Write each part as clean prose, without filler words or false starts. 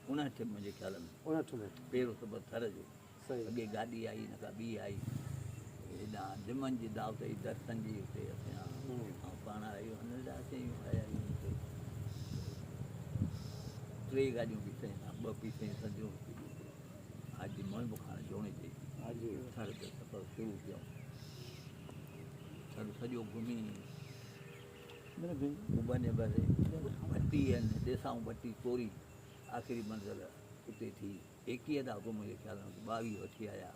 59 منهنجي خيال ۾. 59 ۾. پهريون سفر ٿر جو. صحيح. اڳي گاڏي آئي نه ڪا ٻي آئي. هيڏانهن جمن جي دعوت هئي درسن جي اتي اسين آئون پاڻ آيو هن اسين آيا آهيون اتي ٽي گاڏيون پيسين ٻه پيسين سنديون حاجي محب خان جوڻيجي ٿر جو سفر شروع ڪيو. ٿر سڄو گهمي ابن ڀري ڀٽي آهن ديسائون ڀٽي ڪوري آخري منزل اتي ٿي. 21 دعوتون منهنجي خيال ۾ 22 وٺي آيا.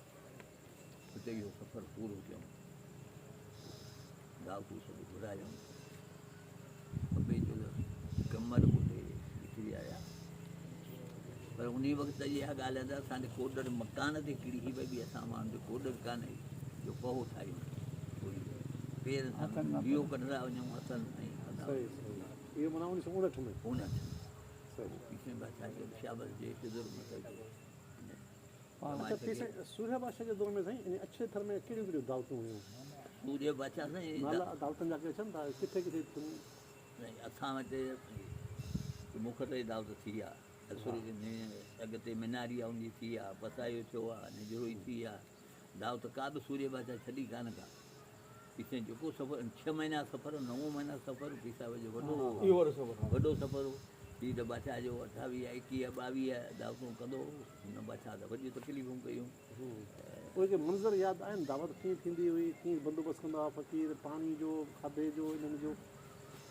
اتي اهو سفر پورو ڪيم. دعوتون سڀ گهرايم. ابي جو ڪمر ٻڌي نڪري آيا. پر انهي وقت جي اها ڳالهه آهي ته اسان جي ڪوڏر مڪان تي ڪڙي هئي ڀئي اسان ماڻهن تي ڪوڏر ڪانه هئي جو پهو ٺاهيون ڪوئي پير سان اهو ڪڍندا وڃون هٿن ۽ ڪندا صحيح صحيح اهو معنيٰ 1959 ۾ 59 صحيح پيسين بادشاهه کي شابس جي هڪ متل جو اڇا پيسين سورهيه بادشاهه جي دور ۾ سائين ان اڇي ٿر ۾ ڪهڙيون ڪهڙيون دعوتون هيون؟ سورهيه بادشاهه سائين نالا دعوتن جا ڪي اچن ٿا ڪٿي ڪٿي ٿيون؟ سائين اسان وٽ مخت جي دعوت ٿي آ اڳتي مناري آ ان جي ٿي آ پسايو ٿيو آ نجروئي ٿي آ دعوت ڪا به سورهيه بادشاهه ڇڏي ڪانه ڪا. پيسين جيڪو سفر 6 مهينا سفر 9 مهينا سفر پيسا جو وڏو وڏو سفر هو. هي ته بادشاهه جو 28 21 22 دعوتون ڪندو هو. هن بادشاهه ته وڏيون تڪليفون ڪيون. اهي ڪي منظر ياد آهن دعوت ڪيئن ٿيندي هئي ڪيئن بندوبست ڪندا هئا فقير پاڻي جو کاڌي جو انهن جو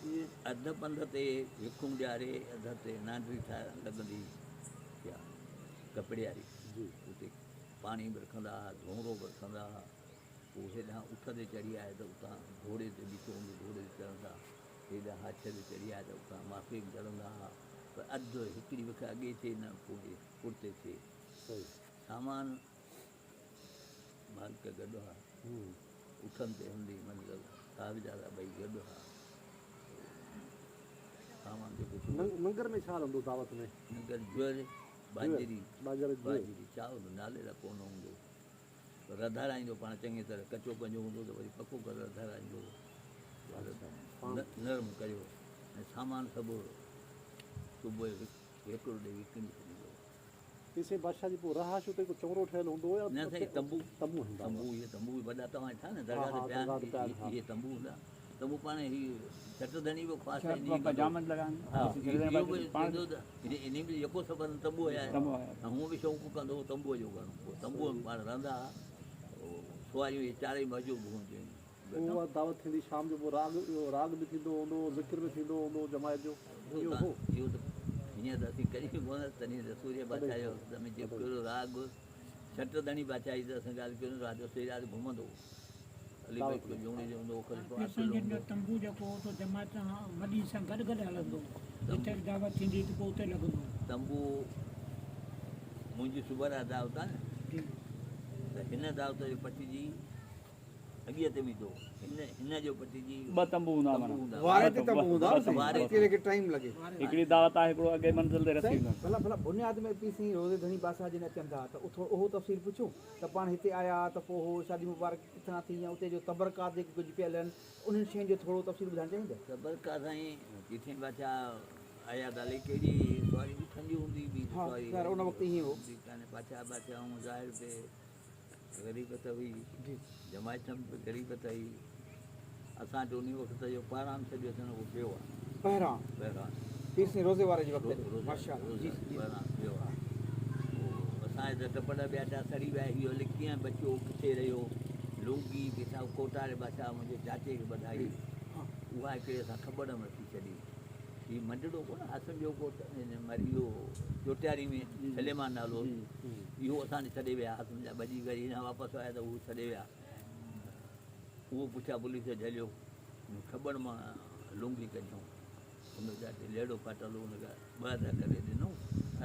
اهي. اڌ پنڌ تي وکون ڏياري اڌ تي نانڊري ٺاهڻ لڳندي يا ڪپڙي واري جي اتي پاڻي به رکندا هئا ڌونرو به رکندا هئا. پوء هيڏانهن اٺ تي چڙهي آيا ته اتان گهوڙي تي بيٺو هوندو گهوڙي تي چڙهندا. هيڏانهن هاٿيء تي چڙهي آيا ته اتان ماکيء ۾ چڙهندا ها. پر اڌ هڪڙي وک اڳي ٿئي نه پوء پٺتي ٿئي. سامان مالڪ گڏ ها. اٺن تي هوندي منزل صاحبزادا ٻئي گڏ ها. سامان جيڪو ٿيو. ننگر ۾ ڇا هلندو دعوت ۾؟ ننگر جوئر، ٻاجهري، ٻاجهري چانور نالي لاء ڪونه هوندو. رڌارائيندو پاڻ چڱي طرح ڪچو ڪنجو هوندو ته وري پڪو ڪري رڌارائيندو نرم ڪريو ۽ سامان سڀ صبح جو هڪڙو ڏيئي وڪڻي ڇڏيندو. پيسي بادشاهه جي پوء رهائش اتي ڪو چونرو ٺهيل هوندو هو يا نه سائين تنبو تنبو هوندا تنبو اهي تنبو به وڏا توهان ٿا نه درگاهه تي پيا آهن اهي تنبو هوندا تنبو پاڻ هي ڇٽ ڌڻي به خواهش انهي به يڪو سفر تنبو آيا هونء به شوق ڪندو هو تنبوء جو گهڻو پوء تنبوء ۾ پاڻ رهندا ها سواريون اهي چارئي موجود هونديون هيون. پوء اها دعوت ٿيندي شام جو پوء راڳ اهو راڳ به ٿيندو هوندو هو ذڪر به ٿيندو هوندو هو جماعت جو اهو هو. اهو ته هينئر ته اسين ڪريون ڪونه تڏهن ته سورهيه بادشاهه جي وقت ۾ جيڪو راڳ ڇٽ ڌڻي بادشاهه جي ته اسان ڳالهه ڪيون رات جو سڄي رات گهمندو هو. علي بخش جوڻيجو هوندو هو خليفو عاقل پير سائين جن هوندو جو هو. تنبو جيڪو هو سو جماعت سان وڏي سان گڏ گڏ هلندو هو. جتي به دعوت ٿيندي هئي ته پوء اتي لڳندو هو. تنبو منهنجي صبح دعوت آهي نه ته هن دعوت جو پٽجي اڳي تي ويندو هن هن جو پٽجي ٻه تنبو هوندا هئا معنيٰ. واري تي تنبو هوندا هئا سائين واري ڪهڙي کي ٽائيم لڳي. هڪڙي دعوت آهي هڪڙو اڳي منزل تي رسي سائين ويندو. ڀلا ڀلا بنياد ۾ پي سائين روضي ڌڻي بادشاهه جن اچن ٿا ته اٿو اهو تفصيل پڇون ته پاڻ هتي آيا ته پوء هو شادي مبارڪ ڪٿان ٿي يا اتي جو تبرڪات جيڪي ڪجهه پيل آهن انهن شين جو ٿورو تفصيل ٻڌائڻ چاهيندا. تبرڪات سائين ڪٿي بادشاهه آيا ته الائي ڪهڙي سواري اٺن جي هوندي ٻي ها سواري خير ان وقت ائين هو. هوندي ڪانه بادشاهه بادشاهه هون ظاهر پي غريبت هئي جماعت به غريبت هئي. اسان وٽ انهي وقت جو پهران ڇڏيو اٿن اهو پيو آهي. پهران پهران پير سائين روضي واري جي وقت جو ماشاءالله جي جي پهران پيو آهي. پوء اسان جا ٽپڙ ٻياٽا سڙي ويا. اهو الائي ڪيئن بچيو ڪٿي رهيو. لونگي پيسا ڪوٽاري بادشاهه منهنجي چاچي کي ٻڌائي. اها هڪڙي اسان کٻڙ ۾ رکي ڇڏي. هي منڊڙو ڪونه آسم جو ڪوٽ مري ويو چوٽياري ۾ سليمان نالو اهو اسان کي ڇڏي ويا. آسم جا ڀڄي وري هن واپس آيا ته اهو ڇڏي ويا. اهو پڇا پوليس جهليو کٻڙ مان لونگي ڪڍيائون. هن جاتي ليڙو ڦاٽل هو هن کي ٻه اڌ ڪري ڏنو.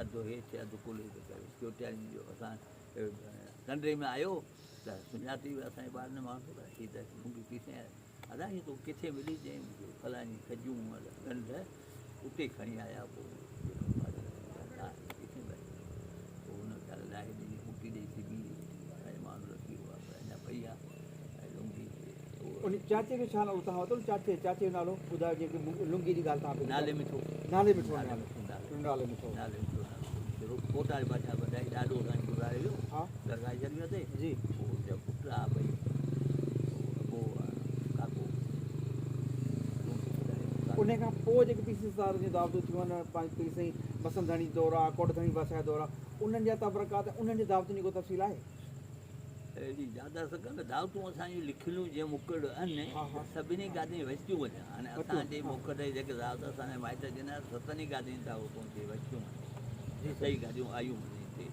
اڌ هيٺ اڌ ڪلهي تي ڪري چوٽياري جو اسان ڪنڊري ۾ آيو ته سڃاتي به اسان جي ٻارن ماڻهو ته هي ته لونگي پيسي آيا. ادا هي تو ڪٿي ملي؟ چيائين فلاڻي کجون ڳنڍ اتي کڻي آيا. پوء ڪٿي ويا؟ پوء هن ويچاري لاهي ڏني ٻوٽي ڏئي سبي اسان جي ماڻهو رکي اها پر اڃا پئي آهي لونگي. ان چاچي جو ڇا نالو توهان ورتو چاچي چاچي جو نالو ٻڌايو جيڪي لونگي جي ڳالهه توهان نالي مٺو نالي مٺو نالي مٺو نالي مٺو نالو. ڪوٽاري بادشاهه ٻڌائي ڏاڏو سائين گذاري ويو ها. درگاهه شريف تي جي. پوء هن جا پٽ آ ٻئي پوء ابو ۽ ڪاڪو چونڊ ٻڌائي انهي کان پوء جيڪي پير سائين ستار جون دعوتون ٿيون آهن پنهنجي پير سائين بسنت ڌڻي دورا ڪوٽ ڌڻي بادشاهه دورا انهن جا تبرڪات ۽ انهن جي دعوتن جو ڪو تفصيل آهي؟ اهڙي زياده سگهه نه دعوتون اسان جون لکيلون جيئن مڪڙ آهن سڀني گادين وستيون وڃن هاڻي اسان جي مڪڙ جي جيڪي دعوت اسان جا مائٽ ڏنا ستن ئي گادين تان هو پهچي وستيون وڃن صحيح گاديون آيون وڃن هتي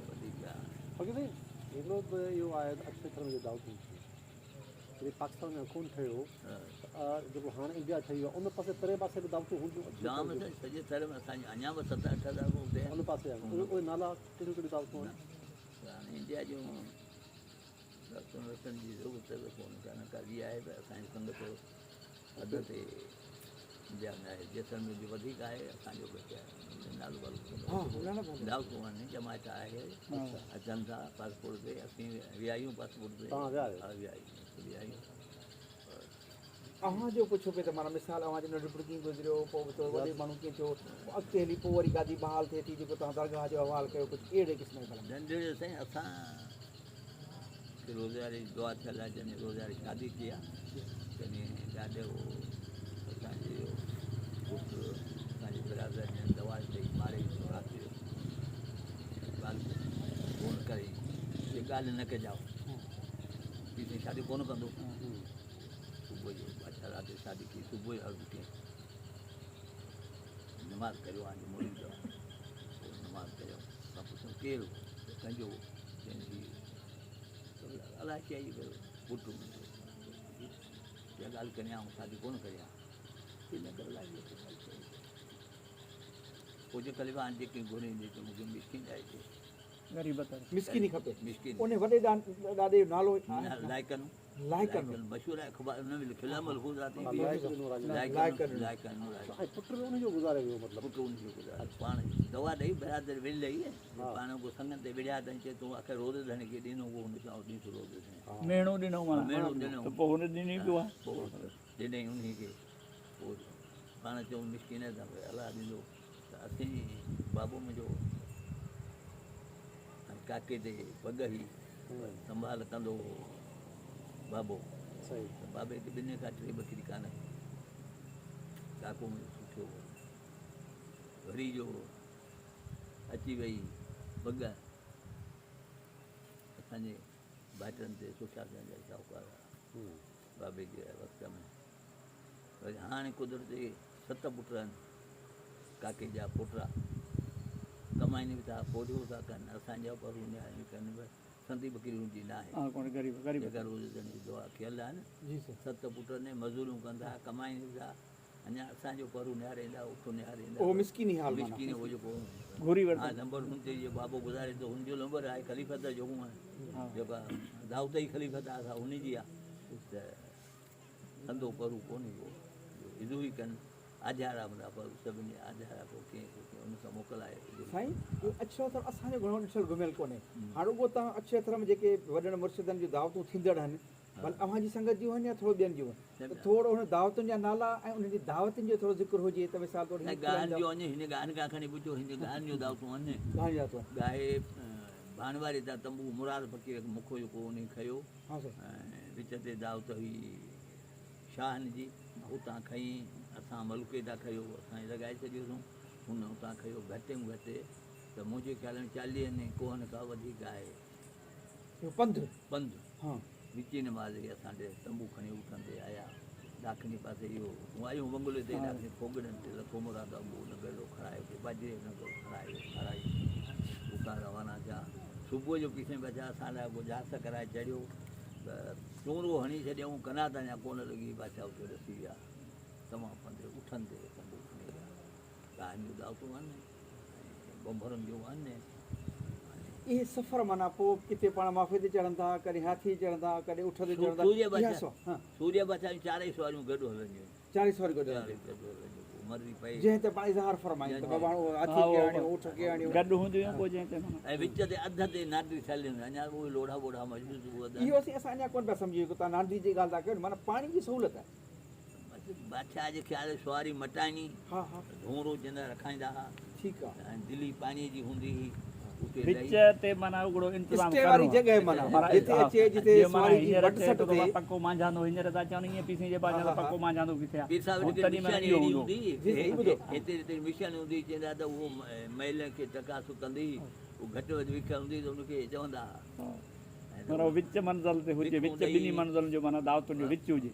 وڌيڪ فقير سائين هڪڙو ته اهو آهي ته اڇي ٿر ۾ جي دعوتون ٿيون جڏهن پاڪستان اڃا ڪونه ٺهيو هو ته جيڪو هاڻ انڊيا ٺهي ويو آهي ان پاسي پري پاسي به دعوتون هونديون اڇي ٿر جام جون سڄي ٿر ۾ اسان جون اڃا به ست اٺ دعوتون اتي آهن ان پاسي آهن اهي نالا ڪهڙيون ڪهڙيون دعوتون آهن؟ هاڻي انڊيا جون دعوتن رسن جي ضرورت به ڪونه ڪانه ڪا ٻي آهي ته اسان جي سنگت حد تي انڊيا ۾ آهي جيسلمير جو وڌيڪ آهي اسان جو گهٽ آهي نالو والو ڪونه دعوتون آهن جماعت آهي اچن ٿا پاسپورٽ تي اسين ويا آهيون پاسپورٽ تي توهان ويا آهيو؟ ها ويا آهيون ويا آهيون. اوهان جو پڇيو پئي ته معنيٰ مثال اوهان جو ننڍپڻ ڪيئن گذريو، پوء به ٿورو وڏي ماڻهو ڪيئن ٿيو، پوء اڳتي هلي پوء وري گادي بحال ٿئي ٿي جيڪو توهان درگاهه جو احوال ڪيو ڪجهه اهڙي قسم جي ڀلا. ننڍڙي سائين اسان کي روزياري جي دعا ٿيل آهي جڏهن روزياري شادي ٿي آهي تڏهن ڏاڏو اسان جو پٽ اسان جي برادر جن دوا ڏئي ماري وڌو رات جو ڳالهه ڪونه ڪري چي ڳالهه نه ڪجاء چي شادي ڪونه ڪندو. صبح جو بادشاهه رات جو شادي ڪئي صبح جو عرض ڪيائين نماز ڪريو آن جو مريد آ پوء نماز ڪريو اسان پڇيو ڪير هو ڪنهن جو هو چيائين هي الائي چيائين ڀيرو پٽ منهنجو اها ڳالهه ڪريان آئون شادي ڪونه ڪريان چي نه ڪر الائي پوء جي خليفا آن جيڪي گهرين ڏي ته مونکي مسڪين ڏائي ڏي غريبت مسڪيني کپي مسڪين ان وڏي ڏاڏي جو نالو لائقن لائقن مشهور آهي اخبار ان ۾ لکيل آهي ملحوظات ۾ لائقن ۽ پٽ به ان جو گذاري ويو مطلب پٽ ان جو گذاري پاڻ دوا ڏئي برادر ول ڏئي پاڻ کو سنگن تي وڙهيا ته چي تون آخر روزي ڌڻي کي ڏنو ڪو هن چاو ڏينس روزي ڌڻي ميڻو ڏنو معنيٰ ميڻو ڏنو ته پوء هن ڏني پيو آهي پوء ڏنئي انهي کي پوء پاڻ چئون مسڪين ته الله ڏيندو ته اسين بابو منهنجو ۽ ڪاڪي تي پڳ هئي سنڀال ڪندو هو بابو ته بابي کي ٻنهي کان ٽي ٻڪري ڪانه هئي ڪاڪو منهنجو سٺو هو وري جو اچي وئي پڳ اسانجي ڀائٽن تي سٺا جا شاهوڪار بابي جي وقت ۾ وري هاڻي قدرتي ست پٽ آهن ڪاڪي جا پوٽا ڪمائين به ٿا پورهيو ٿا ڪن اسان جا پر نياڻيون ڪن به سندي ٻڪري هوندي نه آهي جيڪا روز ڄڻي دعا ڪيل آهي نه ست پٽ آهن مزوريون ڪن ٿا ڪمائين به ٿا اڃا اسان جو پرو نهاريندا اٺ نهاريندا اهو مسڪيني حال معنيٰ مسڪيني هو جيڪو گهري ورتو ها نمبر هن تي جو بابو گذاري ٿو هن جو نمبر آهي خليفت جو هونء جيڪا دائود ئي خليفت آهي سا هن جي آهي ته سندو پرو ڪونهي ڪو جو اڌو ئي ڪن آجهارا هوندا پر سڀني آجهارا پوء ڪنهن ڪو ڪنهن ان سان موڪلائي سائين اهو اڇو ٿر اسان جو گهڻو ڏٺل گهميل ڪونهي هاڻ رڳو توهان اڇي ٿر ۾ جيڪي وڏن مرشدن جون دعوتون ٿيندڙ آهن ڀل اوهان جي سنگت جون آهن يا ٿورو ٻين جون ته ٿورو انهن دعوتن جا نالا ۽ انهن جي دعوتن جو ٿورو ذڪر هجي ته مثال طور هن ڳاهن جون آهن هن ڳاهن کان کڻي پڇو هن ڳاهن جون دعوتون آهن ڳاهن جون دعوتون ڳاهي ڀاڻواري تان تنبو مراد فقير کي مکو جيڪو انهي کنيو ۽ وچ تي دعوت هئي شاهن جي اتان کئي اسان ملڪي تان کنيو اسان لڳائي ڇڏيوسون هن اتان کنيو گهٽ ۾ گهٽ ته منهنجي خيال ۾ چاليهن ڪوهن کان وڌيڪ آهي اهو پنڌ پنڌ ها وچين نماز کي اسان ڏي تنبو کڻي اٺن تي آيا ڏاکڻي پاسي اهو آيون بنگلي تي ڏاکڻي ڦوڳڙن تي لکو مراد ابو نگرو کڻايو ڪي باجري نگرو کڻايو کارائي اتان روانا ٿيا صبح جو پيسين بچا اسان لاء ڪو جاس ڪرائي چڙهيو ته چونرو هڻي ڇڏيائون قناعت اڃا ڪونه لڳي بادشاهه اتي رسي ويا تمام پنڌ اٺن تي تنبو کڻي ويا گاهن جون دعوتون آهن ۽ ٻنڀرن جون آهن اهي سفر معنيٰ پوء ڪٿي پاڻ معافي تي چڙهن ٿا، ڪڏهن هاٿي تي چڙهن ٿا، ڪڏهن اٺ تي چڙهن ٿا، اها سو ها. سوريه بادشاهه جون چارئي سواريون گڏ هلنديون هيون. چارئي سواريون گڏ هلنديون هيون. پوء مرضي پئي. جنهن تي پاڻ اظهار فرمائين ته بابا هاڻ اهو هاٿي کي آڻيو، اٺ کي آڻيو. گڏ هونديون هيون پوء جنهن تي معنيٰ. ۽ وچ تي اڌ تي ناڊري ٺهيل هوندي هئي. اڃا اهي لوڙها ٻوڙها موجود هئا. اهو اسين اسان اڃا ڪونه پيا سمجهون جيڪو توهان ناڊري جي ڳالهه ٿا ڪيو نه معنيٰ پاڻي جي سهولت. بس بادشاهه جي خيال سواري مٽائڻي. ها ها. ڍونرو چوندا رکائيندا ها. ٺيڪ آ. ۽ دلي پاڻي جي هوندي هئي اتي لهي. وچ تي معنيٰ هڪڙو انتظام اسٽي ڪرڻو واري آ. جڳهه معنيٰ جتي اچي جتي جيئن معنيٰ سواري جي هينئر مٽ چئي سٽ ٿو ته ٿئي. پڪو مانجهاندو هينئر ٿا چون ائين پيسين جي پاسي ته پڪو مانجهاندو ڪٿي آ. پير صاحب هو هڪڙي تڏهن معنيٰ مشن اهو اهڙي هوندو. هوندي جي سائين ٻڌو. هتي هتي مشن هوندي هئي چوندا ته اهو مئل کي چڪاسو ڪندي هئي اهو گهٽ وڌ وک هوندي هئي ته ان کي چوندا ها. معنيٰ وچ منزل تي هجي وچ ٻنهي منزلن جو معنيٰ دعوتن جو وچ هجي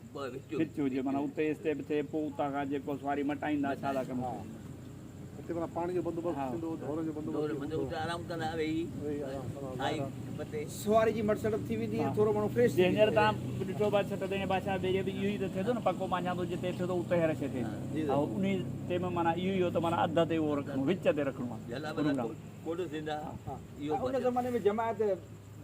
وچ هجي معنيٰ اتي اسٽيپ ٿئي پوء اتان کان جيڪو سواري مٽائيندا ڇا ٿا ڪن اتي معنيٰ پاڻي جو بندوبست ٿيندو هو، ڍورن جو بندوبست به هوندو هو. اتي آرام ڪندا ويهي کائي پتي. سواري جي مٽ سٽ به ٿي ويندي ۽ ٿورو ماڻهو فريش ٿي جي هينئر ويندو. توهان ڏٺو بادشاهه ته تڏهن بادشاهه ٻيري به اهو ئي ته ٿئي ٿو نه پڪو مانجهاندو جتي ٿئي ٿو اتي هر شيء ٿئي ٿي ۽ انهي تي ۾ معنيٰ اهو ئي هو ته معنيٰ اڌ تي اهو رکڻو وچ تي رکڻو آهي جهلا ڀلا ڪوڏ ٿيندا ها ان زماني ۾ جماعت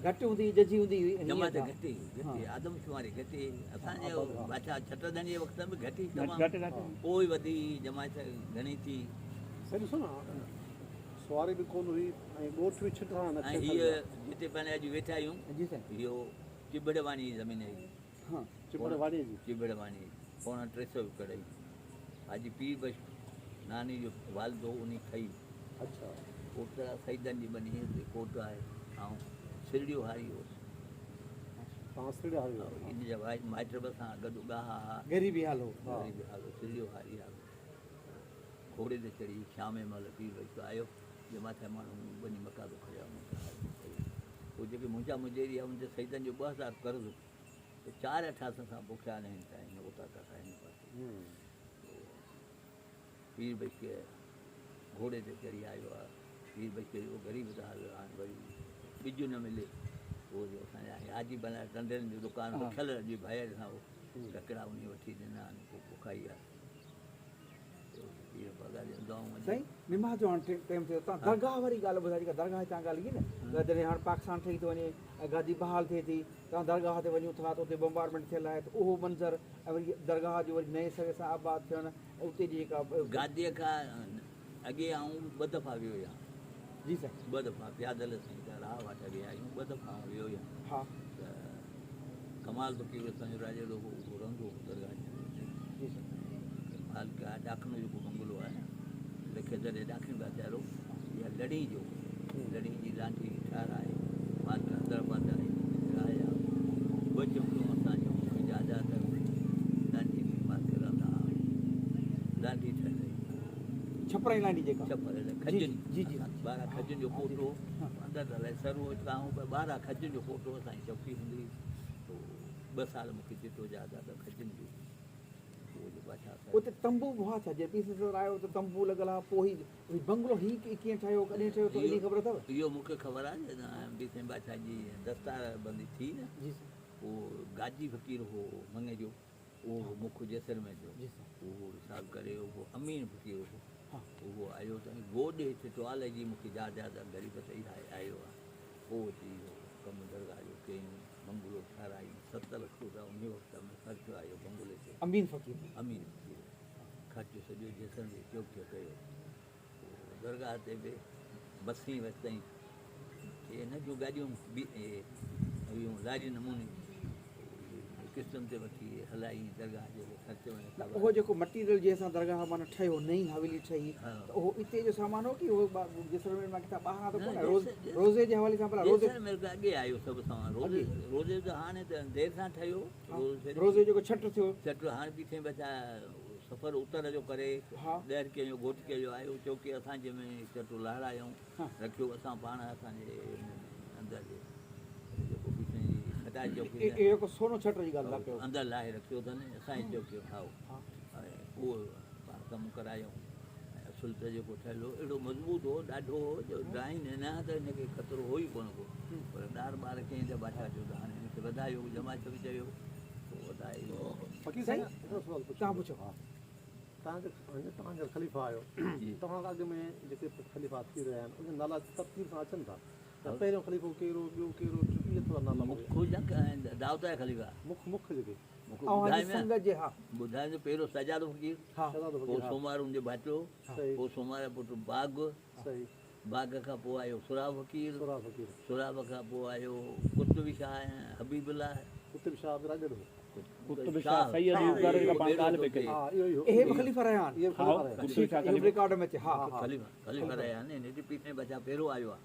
گهٽ هوندي هئي ججهي هوندي هئي ۽ جماعت هينئر گهٽ هئي گهٽ هئي آدمشماري گهٽ هئي اسان جي بادشاهه ڇٽردن جي وقت ۾ گهٽ هئي تمام گهٽ گهٽ پوء وڌي جماعت گهڻي ٿي. سائين ڏسو نه سواري به ڪونه هئي ۽ ڳوٺ به ڇٽ سان نه ۽ هيء جتي پاڻ اڄ ويٺا آهيون جي سائين اهو چڀڙ واڻي جي زمين هئي. ها چڀڙ واڻي جي چڀڙ واڻي پوڻا 300 ايڪڙ هئي. حاجي پير بخش ناني جو والد هو انهي کئي. اڇا. ڪوٽڙا سيدن جي ٻني هتي ڪوٽ آهي. آئون سرڙيو هاري هوس. توهان سرڙيو هاري هئو. ان جا مائٽ به اسان سان گڏ ڳاها ها. غريبي حال هو. غريبي حال هو. سرڙيو هاري ها. گهوڙي تي چڙهي شام مهل پير بخش آيو. جماعت جا ماڻهو ٻني مقابلو کڙيا مون کي حاضر ڪيو. پوء جيڪي منهنجا مجيري هئا انهن تي سيدن جو 2000 قرض هو. ته چار اٺا اسان سان بکيا نه آهن سائين هن اوطاق کان هن پاسي. پير بخش گهوڙي تي چڙهي آيو آ. پير بخش چيو غريب ته حال هاڻي وري ٻج نه ملي. پوء جو اسان جا حاجي بنا ٽنڊن جو دڪان رکيل جي ڀائر سان هو ڪڪڙا انهي وٺي ڏنا آهن پوء پوکائي آ. سائين نماز جو هاڻ ٽيم ٿيو تان درگاهه واري ڳالهه ٻڌايو جيڪا درگاهه جي تان ڳالهه ڪئي نه ته جڏهن هاڻ پاڪستان ٺهي ٿو وڃي ۽ گادي بحال ٿئي ٿي تان درگاهه تي وڃون ٿا ته اتي بمبارمينٽ ٿيل آهي ته اهو منظر ۽ وري درگاهه جو وري نئين سري سان آباد ٿيڻ ۽ اتي جي جيڪا گاديء کان اڳي آئون ٻه دفعا ويو آهيان. جي سائين. ٻه دفعا پيادل اسين هتان راهه واٽ ويا آهيون ٻه دفعا آئون ويو آهيان. ها. ته ڪمال فقير اسان جو راڄڙو هو اهو رهندو هو درگاهه جي اتي. جي سائين. مالڪ آهي ڏاکڻو جيڪو بنگلو آهي نه لکي دري ڏاکڻي پاسي وارو اها لڙي جو لڙي جي لانڍي ٺهرائي مالڪ اندر ٻڌائي آيا ٻه چوڪيون اسان جون جاجا ته لانڍي ۾ مالڪ رهندا هئا لانڍي ٺهيل هئي ڇپر ۽ لانڍي جيڪا ڇپر کجن جي جي ٻارهن کجن جو ڪوٽو اندر ته الائي سر هو هتان هو ٻارهن کجن جو ڪوٽو اسان جي چوڪي هوندي هئي پوء ٻه سال مون کي چٽو جاجا ته کجن جو اتي تنبو به هئا ڇا؟ جڏهن پير صاحب آيو ته تنبو لڳل هئا، پوء هي بنگلو هي ڪيئن ٺهيو، ڪڏهن ٺهيو، ٿوري ايڏي خبر اٿو؟ اهو مون کي خبر آهي جڏهن پير سائين بادشاهه جي دستار بندي ٿي نه، پوء گاجي فقير هو مڱي جو، اهو مک جيسلمير جو، اهو حساب ڪري اهو امين فقير هو، اهو آيو ته گوڏ هيٺ ٽوال جي مون کي ياد آهي ته غريب ته اها آيو آهي، پوء اچي اهو ڪم درگاهه جو ڪيائين. بنگلو ٺهرائي 7 لک روپيا انهي وقت ۾ خرچ آيو بنگلي تي. امين فقير. امين فقير خرچ سڄو جيسلمير چوڪيء ڪيو. پوء درگاهه تي به بسين ورتائين. اهي نه جون گاڏيون اهي هيون لاري نموني اهي قسطن تي وٺي هلائي درگاهه جي خرچ ۾. نه اهو جيڪو مٽيريل جنهن سان درگاهه معنيٰ ٺهيو نئين حويلي ٺهي ته اهو اتي جو سامان هو ڪي اهو جيسلمير مان ڪٿان ٻاهران ته ڪونه روز روزي جي حوالي سان ڀلا روزي جيسلمير کان اڳي آيو سڀ سامان روزي روزي ته هاڻي ته دير سان ٺهيو روزي جيڪو ڇٽ ٿيو ڇٽ هاڻي پيٺي بچا سفر اتر جو ڪري ڏهرڪي جو گهوٽڪي جو آيو چوڪي اسان جي ۾ ڇٽ لهرايائون رکيو اسان پاڻ اسان جي اندر جيڪو پيٺي جي کٽائي چوڪي اهو جيڪو سونو ڇٽ جي ڳالهه ٿا ڪيو اندر لاهي رکيو اٿن اسان جي چوڪي ٺاهو ۽ اهو پاڻ ڪم ڪرايائون ۽ اصل ته جيڪو ٺهيل هو اهڙو مضبوط هو ڏاڍو هو جو ڊاهين نه ها ته هن کي خطرو هو ئي ڪونه ڪو پر ڏار ٻار ڪيائين ته بادشاهه چيو ته هاڻي هن کي وڌايو جماعت به چيو پوء وڌائي. فقير سائين هڪڙو سوال پڇان توهان پڇو. توهان توهان جا خليفا آهيو توهان کان اڳ ۾ جيڪي خليفا ٿي رهيا آهن ان جا نالا ترتيب سان اچن ٿا ته پهريون خليفو ڪير هو ٻيو ڪير هو ٽيون اهي ٿورا نالا مک دعوت جا خليفا مک مک جيڪي اوهان جي سنگت جي ها. ٻڌايو ته پهريون سجادو فقير، پوء سومار ان جو ڀائٽيو، پوء سومار جو پٽ باغ، باغ کان پوء آيو سهراب فقير، سهراب کان پوء آيو قطب شاهه ۽ حبيب الله. قطب شاهه به راڄڙ هو. قطب شاهه سيد يوزر جيڪا پاڻ ڳالهه پئي ڪئي. ها اهو ئي هو. اهي به خليفا رهيا آهن. اهي به خليفا رهيا آهن. قطب شاهه اهو به رڪارڊ ۾ اچي ها. خليفا خليفا رهيا آهن. هن تي پير سائين بادشاهه پهريون آيو آهي.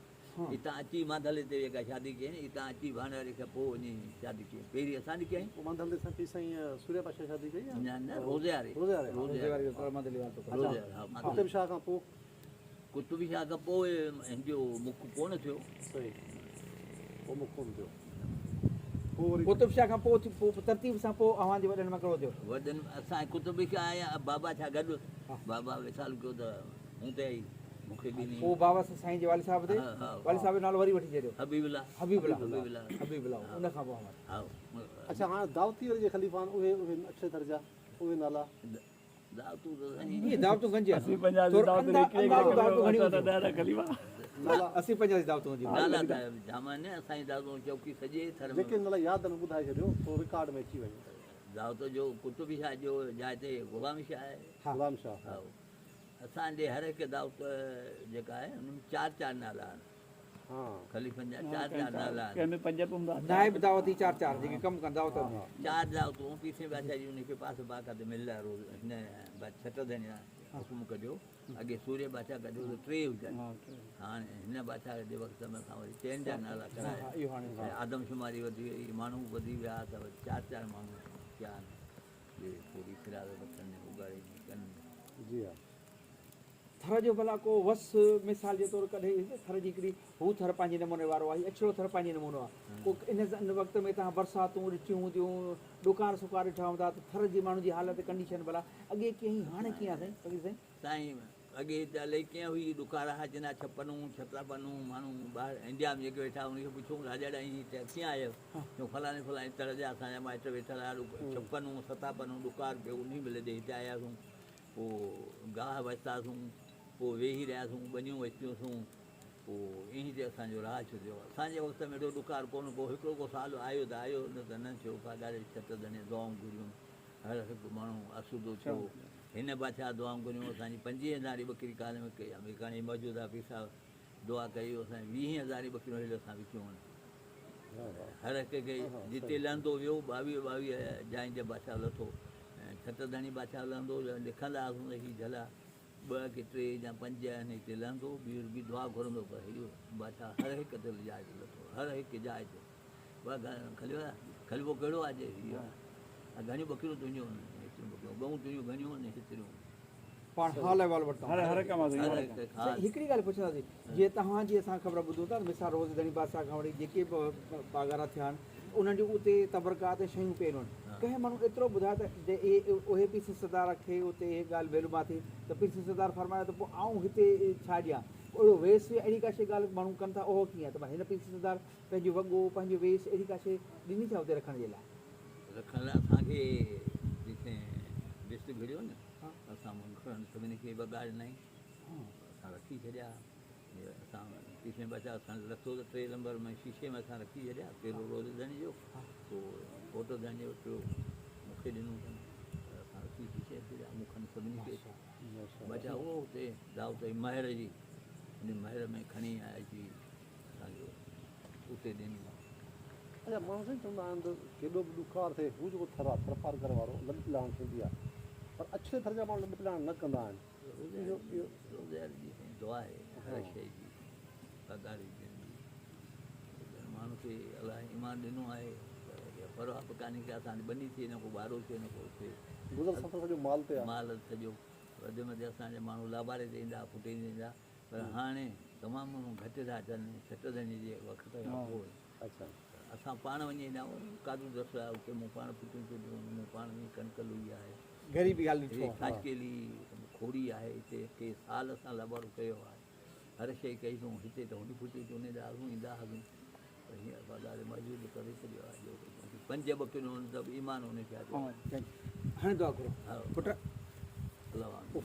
هتان اچي مانڌل تي جيڪا شادي ڪيائين هتان اچي ڀانڊاري کان پوء وڃي شادي ڪيائين. پهرين اسان جي ڪيائين. پوء مانڌل تي سائين پير سائين سوريا بادشاهه شادي ڪئي يا؟ نه نه روزياري. روزياري. روزياري جو تر مانڌلي وارو ٿو ڪري. روزياري ها مانڌل. قطب شاهه کان پوء؟ قطب شاهه کان پوء هن جو مک ڪونه ٿيو. صحيح پوء مک ڪونه ٿيو. پوء وري قطب شاهه کان پوء پوء ترتيب سان پوء اوهان جي وڏن مان ڪهڙو ٿيو؟ وڏن اسان قطب شاهه ۽ بابا شاهه گڏ بابا وصال ڪيو ته مون تي آئي مون کي ڏني. پوء بابا سائين جي والد صاحب تي والد صاحب جو نالو وري وٺي ڇڏيو. حبيب الله. حبيب الله حبيب الله ان کان پوء اوهان. ها. اڇا هاڻ دعوتي واري جي خليفا آهن اهي اهي اڇي ٿر جا اهي نالا. دعوتون ته سائين. اهي دعوتون گهنجي اسي 85 دعوتون هڪڙي اندازو دعوتون گهڻيون اسان ته ڏهه خليفا. نالا 80 85 دعوتون هونديون. نالا ته جام آهن اسان جي دعوتون چوڪي سڄي ٿر ۾. جيڪي نالا ياد آهن ٻڌائي ڇڏيو ٿورو رڪارڊ ۾ اچي وڃي. دعوت جو قطب شاهه جو جاء تي غلام شاهه آهي. غلام شاهه. ها اسان جي هر هڪ دعوت جيڪا آهي ان ۾ چار چار نالا آهن. ها خليفن جا چار چار نالا آهن. ڪنهن ۾ پنج به هوندا. نائب دعوتي چار چار جيڪي ڪم ڪن دعوت ۾. چار دعوتون پيسي بادشاهه جي ان کي پاس باقا تي مل روز هن ڇٽ ڌڻيا حڪم ڪڍيو. اڳي سوريه بادشاهه ڪڍيو ته ٽي هجن. هاڻي هن بادشاهه جي وقت ۾ اسان وري چئن جا نالا ڪرايا. ۽ آدمشماري وڌي وئي، ماڻهو وڌي ويا ته وري چار چار ماڻهو ٿيا آهن جي پوري خراج وٺن اگاڙي ڪن. جي ها. ٿر جو ڀلا ڪو وس مثال جي طور ڪڏهن ٿر جي هڪڙي هو ٿر پنهنجي نموني وارو آهي اڇڙو ٿر پنهنجي نمونو آهي ڪو ان وقت ۾ توهان برساتون ڏٺيون هونديون ڏڪار سڪار ڏٺا هوندا ته ٿر جي ماڻهن جي حالت ڪنڊيشن ڀلا اڳي ڪيئن هئي هاڻي ڪيئن آهي سائين فقير سائين. سائين اڳي ته الائي ڪيئن هئي ڏڪار ها جنا ڇپنون ڇترپنون ماڻهو ٻاهر انڊيا ۾ جيڪي ويٺا انهن کي پڇون راڄڙ ۽ هتي ڪيئن آيو چون فلاڻي فلاڻي تڙ جا اسان جا مائٽ ويٺل ها ڇپنون ستاپنون ڏڪار پيو انهي مهل جي هتي آياسون پوء گاهه وستاسون پوء ويهي رهياسون ٻنيون وستيونسون پوء ائين تي اسان جو راڄ ٿيو. اسان جي وقت ۾ ايڏو ڏڪار ڪونه ڪو هڪڙو ڪو سال آيو ته آيو نه ته نه ٿيو. پاڳاري ڇٽ ڌڻي دعائون گهريون هر هڪ ماڻهو آسودو ٿيو. هن بادشاهه دعائون گهريون اسان جي پنجويهه هزاري ٻڪري ڪال ۾ ڪئي آمريڪاڻي موجوده پير صاحب دعا ڪئي اسان جي ويهين هزاري ٻڪريون هيل اسان وڪيون هن. هر هڪ کي جتي لهندو ويو ٻاويهه ٻاويهه جاين تي بادشاهه لٿو. ڇٽ ڌڻي بادشاهه لهندو لکندا هئاسون ته هي جهلا ٻه ڪي ٽي يا پنج آهن هتي لهندو ٻي رڳي دعا گهرندو پر هي بادشاهه هر هڪ تي جاء تي لٿو هر هڪ جاء تي خليفو خليفو ڪهڙو آهي جي هي آهي گهڻيون ٻڪريون تنهنجون آهن هيتريون ٻڪريون ڳئون تنهنجون گهڻيون آهن هيتريون پاڻ حال احوال ورتائون. هر هر ڪم آ هر هڪ سائين هڪڙي ڳالهه پڇنداسين جيئن توهان جي اسان خبر ٻڌون ٿا ته مثال روز ڌڻي بادشاهه کان وٺي جيڪي به پاڳارا ٿيا آهن انهن جون اتي تبرڪات ۽ شيون پيل آهن ڪنهن ماڻهو ايترو ٻڌايو ته جي اهي پير سائين سردار کي اتي اهي ڳالهه معلومات ٿي ته پير سائين سردار فرمايو ته پوء آئون هتي ڇا ڏيان اهڙو ويس يا اهڙي ڪا شيء ڳالهه ماڻهو ڪن ٿا اهو ڪيئن ته هن پير سائين سردار پنهنجو وڳو پنهنجو ويس اهڙي ڪا شيء ڏني ڇا اتي رکڻ جي لاء. رکڻ لاء اسان کي پير سائين ويس گهڙيو نه اسان گهرن سڀني کي وڳا ڏنائين اسان رکي ڇڏيا. اسان پيسي ۾ بچا اسان رکيو ته ٽي نمبر ۾ شيشي ۾ اسان رکي ڇڏيا. پهريون روز ڌڻي جو پوء ڪوٽ ڌڻي جو ٽيو مون کي ڏنو اٿن اسان رکي شيشي ۾ ڇڏيا. مون کن سڀني کي بچا اهو اتي دعوت هئي مهر جي ان مهر ۾ کڻي آيا اچي اسان جو اتي ڏني. اڇا ماڻهو سائين چوندا آهن ته ڪيڏو به ڏکار ٿئي هو جيڪو ٿر آهي ٿرپارڪر وارو لڏ پلاڻ ٿيندي آهي پر اڇي ٿر جا ماڻهو لڏ پلاڻ نه ڪندا آهن. روزيار جي سائين دعا آهي هر شيء جي پگهاري جن جي ماڻهو کي الله ايمان ڏنو آهي پر اها پرواهه به ڪانهي ڪا اسان وٽ ٻني ٿئي نه ڪو ٻارو ٿئي نه ڪو ٿئي. گذر سفر سڄو مال تي آهي. مال سڄو وڌ ۾ وڌ اسان جا ماڻهو لاباري تي ايندا ڦٽي ايندا پر هاڻي تمام ماڻهو گهٽ ٿا اچن ڇٽ ڌڻي جي وقت کان پوء. اڇا. اسان پاڻ وڃي ايندا آهيون قادو درس آهي اتي مون پاڻ ڦٽيون چونڊيون آهن مون پاڻ وڃي ڪڻڪ لوئي آهي. غريبي ڳالهه ڏٺو آهي. خاصخيلي کوڙي آهي هتي ڪي سال اسان لابارو ڪيو آهي هر شيء ڪئي اٿئون هتي ته هوڏي ڦٽيون چونڊيندا هئاسون ايندا هئاسون پر هينئر بازار موجود ڪري ڇڏيو آهي جو پنج ٻڪريون آهن ته به ايمان ان کي آهي. هاڻي دعا گهرو پٽ. الله.